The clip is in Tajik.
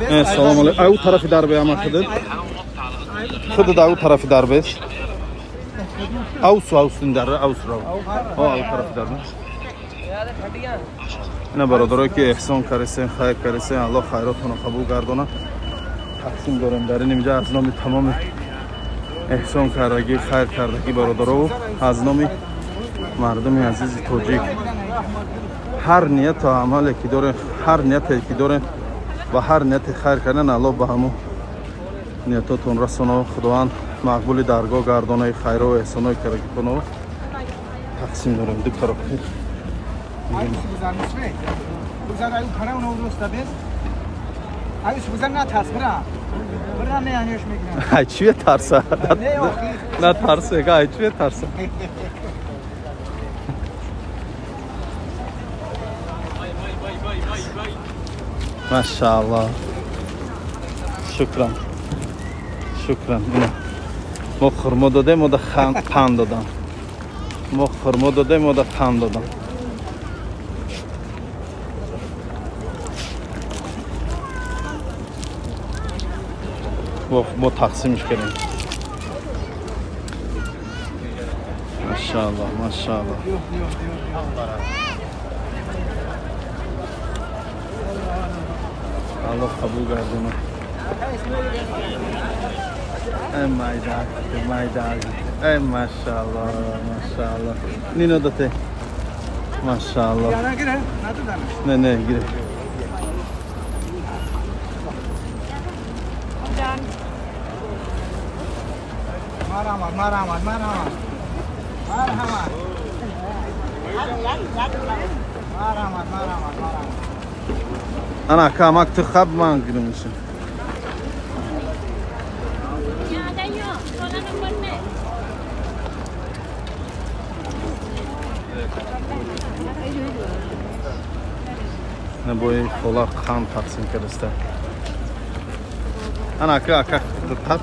Салом алейкум. Ай, у тарафи дар бе ама худат. Худат ау тарафи дар бес. Аусу аусун дар аус ро. О, ау тарафи дар бес. Ина бародарое ки эҳсон карисен, хайр карисен, Аллоҳ хайротонро қабул гардонад. Тақсим дорем дар ин инҷа аз номи тамоми эҳсон кардагӣ, хайр кардагӣ бародарову аз номи мардуми азизи тоҷик. Ҳар нияту амале ки дорем, ҳар нияте ки дорем ва ҳар нияти хайр кардан, Аллоҳ ба ҳамон ниятотон расоно. Худованд мақбули даргоҳ гардонаи хайру эҳсонои кардагитонро тақсим дорем. Ду коробка. Ай, чие тарса? На тарсе, ай чие тарса? Машааллоҳ. Шукран. Шукран. Мо хурмо додем, мо да қанд додам. Мо хурмо додем, мо да қанд додам. Мо тақсимш кардем. Машааллоҳ, машааллоҳ. Аллоҳ қабул гардонад. Эй майда, майда. Эй машааллоҳ, машааллоҳ. Нино дате. Машааллоҳ. Не, не, гире. Марҳамат, марҳамат, марҳамат. Марҳамат. Марҳамат, марҳамат, марҳамат. Ана камак ту хаб ман гирмишим. На бои хола хан тақсим кардаста. Ана ака ака тат.